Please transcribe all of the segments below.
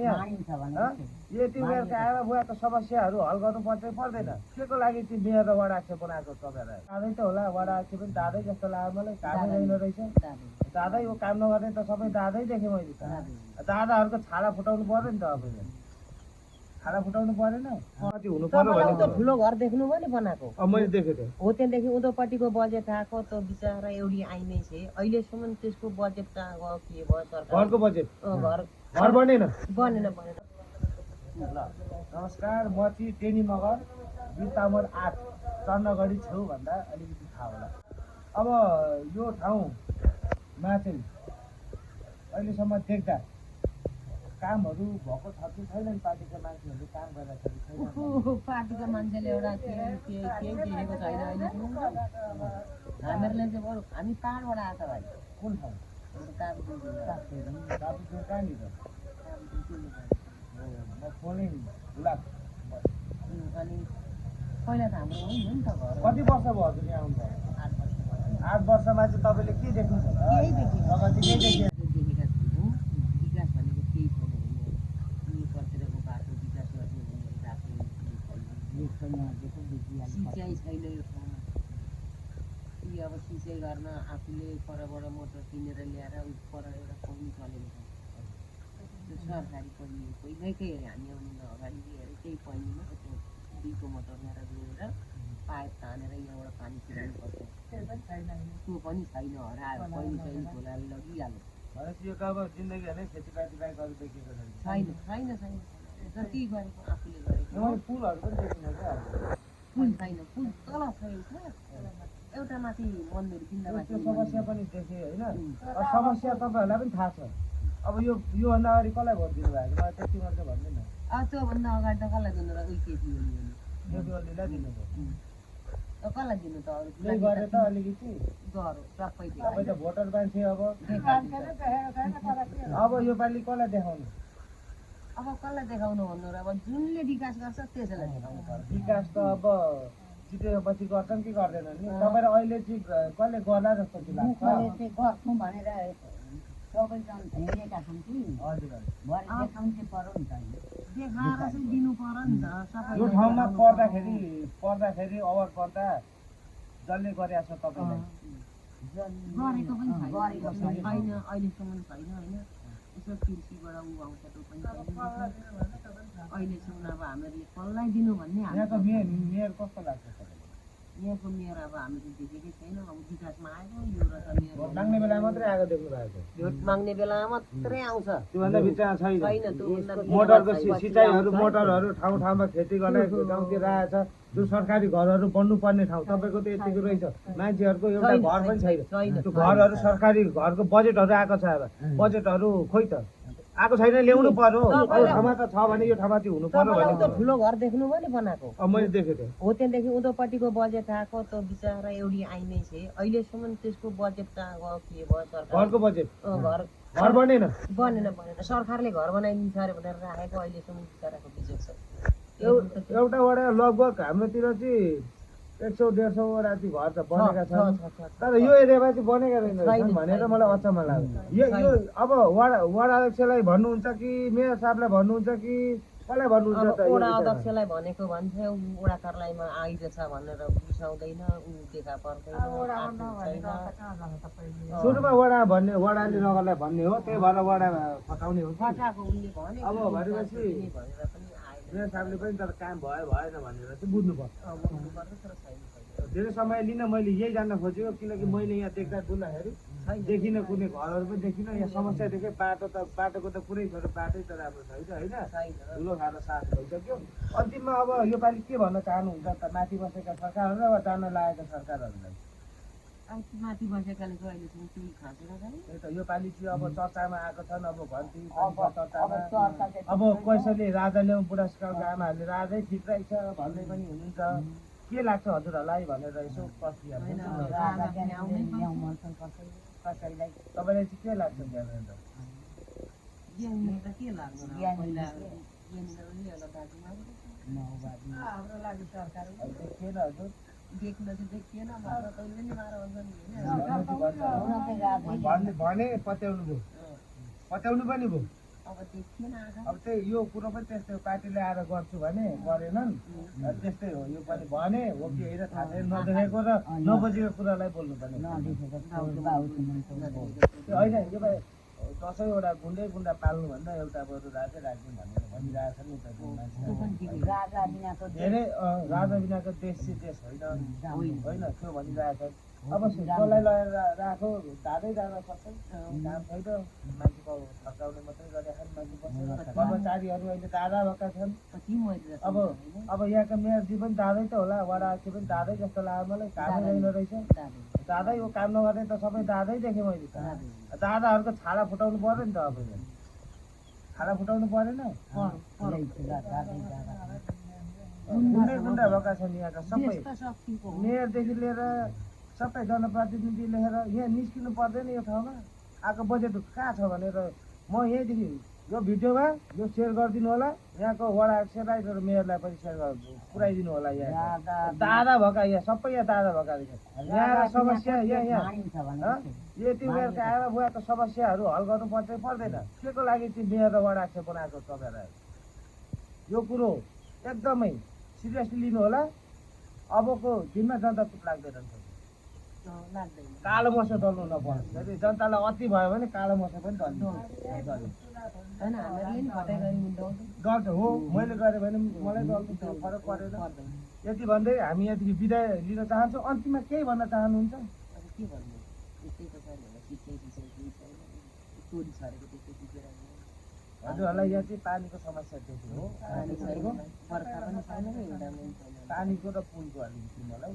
यति बेरका आमा बुवाको समस्याहरू हल गर्नुपर्छ पर्दैन केको लागि चाहिँ मेयर र वडा अध्यक्ष बनाएको तपाईँहरूलाई दादै त होला वडा अध्यक्ष पनि दादै जस्तो लाग्यो मलाई कामै छैन रहेछ दादै हो काम नगर्ने त सबै दादै देखेँ मैले त दादाहरूको छाला फुटाउनु पर्यो नि त अब छाला फुटाउनु परेन हुनु पर्यो भने ठुलो घर देख्नु भयो नि बनाएको मैले देखेँ त हो त्यहाँदेखि उँधोपट्टिको बजेट आएको त बिचरा एउटी आइनै छ अहिलेसम्म त्यसको बजेट कहाँ गयो के भयो सरकार घरको बजेट घर बनेन ल नमस्कार म चाहिँ टेनी मगर बिर्तामोड 8 चन्द्रगढी छेउभन्दा अलिकति थाहा होला अब यो ठाउँमा चाहिँ अहिलेसम्म देख्दा कामहरू भएको छ कि छैन पार्टीका मान्छेहरूले काम गरेर छैन पार्टीका मान्छेले एउटा केही देखेको छैन अहिलेसम्म हामीहरूले चाहिँ बरु हामी पाहाडबाट आएको भाइ कुन ठाउँ कहाँनिर म फोनै भुला अनि पहिला त हाम्रो हो नि त घर कति वर्ष भयो हजुर यहाँ आउनु 8 वर्षमा चाहिँ तपाईँले के देख्नुहुन्छ केही देखेन केही देखेँ देखेका छैनौँ विकास भनेको केही छैन यी कतिको बाटो विकास गर्ने सिँचाइ छैन यो ठाउँमा यी अब सिँचाइ गर्न आफूले परबाट मोटर किनेर ल्याएर पर एउटा पम्पी चलेको छ सरकारी पनि पहिल्यैकै हामी आउनुभन्दा अगाडि हेरेर केही पहिलेमा त्यो दुईको मोटर ल्याएर जोडेर पाइप तानेर यहाँबाट पानी छिराउनु पर्छ त्यो पनि छैन हरायो पहिलो चाहिँ खोलाले लगिहाल्यो भनेपछि यो त अब जिन्दगी नै खेतीपाती बाहेक अरू देखेको छैन जति गरेको आफूले गरेको फुलहरू पनि देखिन्छ क्या फुल छैन फुल तल छैन एउटा माथि मन्दिर त्यो समस्या पनि देखेँ होइन समस्या तपाईँहरूलाई पनि थाहा छ अब योभन्दा अगाडि कसलाई भोट दिनुभएको मलाई त्यति मात्रै भन्दैन त्योभन्दा अगाडि त कसलाई दिनु र उही केटी योगीलाई दिनुभयो कसलाई दिनु त अरू त्यही गरे त अलिकति गरो सबै तपाईँ त भोटर मान्छे अब योपालि कसलाई देखाउनु अब कसलाई देखाउनु भन्नु र अब जुनले विकास गर्छ त्यसैलाई देखाउनु पर्छ विकास त अब जितेपछि गर्छन् कि गर्दैनन् नि तपाईँ अहिले चाहिँ कसले गर्ला जस्तो चाहिँ लाग्छ गर्छौँ भनेर सबैजना हेरेका छौँ कि हजुर देखाउनु चाहिँ पर्यो नि त देखाएर चाहिँ दिनु पर्यो नि त सबै यो ठाउँमा पर्दाखेरि अवर पर्दा जसले गरेको छ तपाईँलाई गरेको पनि छैन अहिलेसम्म छैन होइन यसो कृषिबाट ऊ आउँछ त्यो पनि अहिलेसम्म अब हामीहरूले कसलाई दिनु भन्ने यहाँको मेयर कस्तो लाग्छ तपाईँलाई यहाँको मेयर अब हामीले देखेकै छैन अब विकासमा आएको यो र त मेयर भोट माग्ने बेला मात्रै आएको देख्नु भएको भोट माग्ने बेलामा मात्रै आउँछ त्योभन्दा बिचमा छैन त्योभन्दा मोटरको सिँचाइहरू मोटरहरू ठाउँ ठाउँमा खेती गर्ने गाउँतिर आएछ जो सरकारी घरहरू बन्नुपर्ने ठाउँ तपाईँको त यतिको रहेछ मान्छेहरूको एउटा घर पनि छैन त्यो घरहरू सरकारी घरको बजेटहरू आएको छ अब बजेटहरू खोइ त आएको छैन ल्याउनु पर्यो अरू ठाउँमा त छ भने यो ठाउँमा चाहिँ हुनु पर्यो भने ठुलो घर देख्नु भयो नि बनाएको मैले देखेँ त हो त्यहाँदेखि उँधोपट्टिको बजेट आएको त बिचरा एउटी आइनै छ अहिलेसम्म त्यसको बजेट कहाँ गयो के भयो सरकार घरको बजेट घर बनेन सरकारले घर बनाइदिन्छ अरे भनेर राखेको अहिलेसम्म बिचराको बिजोग छ एउटा वडा लगभग हाम्रोतिर चाहिँ 100-150 वडा चाहिँ घर त बनेका छन् तर यो एरियामा चाहिँ बनेका छैनन् भनेर मलाई अचम्म लाग्यो यो अब वडा अध्यक्षलाई भन्नुहुन्छ कि मेयर साहबलाई भन्नुहुन्छ कि कसलाई भन्नुहुन्छ त वडा अध्यक्षलाई भनेको भन्थ्यो वडा कार्यालयमा आइरहेछ भनेर बिसाउँदैन ऊ देखा पर्दैन सुरुमा वडाले नगरलाई भन्ने हो त्यही भएर वडा फटाउने हो अब भनेपछि मेयर साहबले पनि तर काम भयो भएन भनेर चाहिँ बुझ्नुपर्छ धेरै समय लिन मैले यही जान्न खोजेको किनकि मैले यहाँ बुझ्दाखेरि देखिनँ कुनै घरहरू पनि देखिनँ यहाँ समस्या देखेँ बाटोको त पुरै छोटो बाटै त राम्रो छैन होइन धुलो खाएर साथ भइसक्यो अन्तिममा अब योपालि के भन्न चाहनुहुन्छ त माथि बसेका सरकारहरूलाई वा जान लागेका सरकारहरूलाई माथि बसेकाले चाहिँ अहिलेसम्म केही खाँचेको छैन त्यही त योपालि चाहिँ अब चर्चामा आएको छन् अब घन्टी चर्चामा अब कसैले राजा ल्याउँ बुढासकालको आमाहरूले राजै ठिक रहेछ भन्दै पनि हुनुहुन्छ के लाग्छ हजुरहरूलाई भनेर यसो कसैलाई तपाईँलाई चाहिँ के लाग्छ के लाग्छ देखिएन हजुर देख्न चाहिँ देखिएन भने पत्याउनु पनि भयो अब देखिएन आँखा अब त्यही यो कुरो पनि त्यस्तै हो पार्टीले आएर गर्छु भने गरेनन् त्यस्तै हो यो पनि भने हो कि होइन थाहा छैन नदेखेको र नबुझेको कुरालाई बोल्नुपर्ने त्यो होइन यो भाइ दसैँवटा गुन्डा पाल्नुभन्दा एउटा बरु राजै राख्ने भनेर भनिरहेछ नि त मान्छे राजा बिनाको धेरै राजा बिनाको देश चाहिँ देश होइन होइन त्यो भनिरहेछ अब जसलाई लगेर राखो धाँदै जान सक्छ काम छैन मान्छेको थकाउने मात्रै गरेका छन् मान्छे बसेर कर्मचारीहरू अहिले दादा भएका छन् अब यहाँका मेयरजी पनि दादै त होला वडा अध्यक्ष पनि दादै जस्तो लाग्यो मलाई कामै रहेन रहेछ दादै हो काम नगर्ने त सबै दादै देखेँ मैले त दादाहरूको छाला फुटाउनु पर्यो नि त अब छाला फुटाउनु परेन गुन्डा भएका छन् यहाँका सबै मेयरदेखि लिएर सबै जनप्रतिनिधि लेखेर यहाँ निस्किनु पर्दैन यो ठाउँमा आएको बजेट कहाँ छ भनेर म यहीँदेखि यो भिडियोमा यो सेयर गरिदिनु होला यहाँको वडा अध्यक्षलाई र मेयरलाई पनि सेयर पुऱ्याइदिनु होला यहाँ दादा भएका यहाँ सबै यहाँ दादा भएका यहाँ समस्या यहाँ यति बेलका आएर बुवाको समस्याहरू हल गर्नु पर्छ पर्दैन के को लागि चाहिँ मेयर र वडा अध्यक्ष बनाएको तपाईँहरूलाई यो कुरो एकदमै सिरियसली लिनु होला अबको दिनमा जनता चुप लाग्दैन कालो मसो दल्नु नपर्छ यदि जनतालाई अति भयो भने कालो मसो पनि दल्छ हो मैले गरेँ भने मलाई दल्छ त्यो फरक परेन यति भन्दै हामी यहाँदेखि बिदाय लिन चाहन्छौँ अन्तिममा केही भन्न चाहनुहुन्छ हजुरहरूलाई यहाँ चाहिँ पानीको समस्या त्यति हो पानीको र पुलको अलिकति मलाई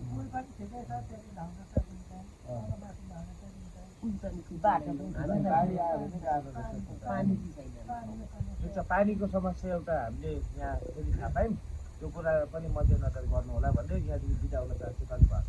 पानीको समस्या एउटा हामीले यहाँ फेरि थाहा पायौँ त्यो कुरा पनि मध्यनजर गर्नु होला भन्दै यहाँदेखि बिदा हुन चाहन्छु धन्यवाद।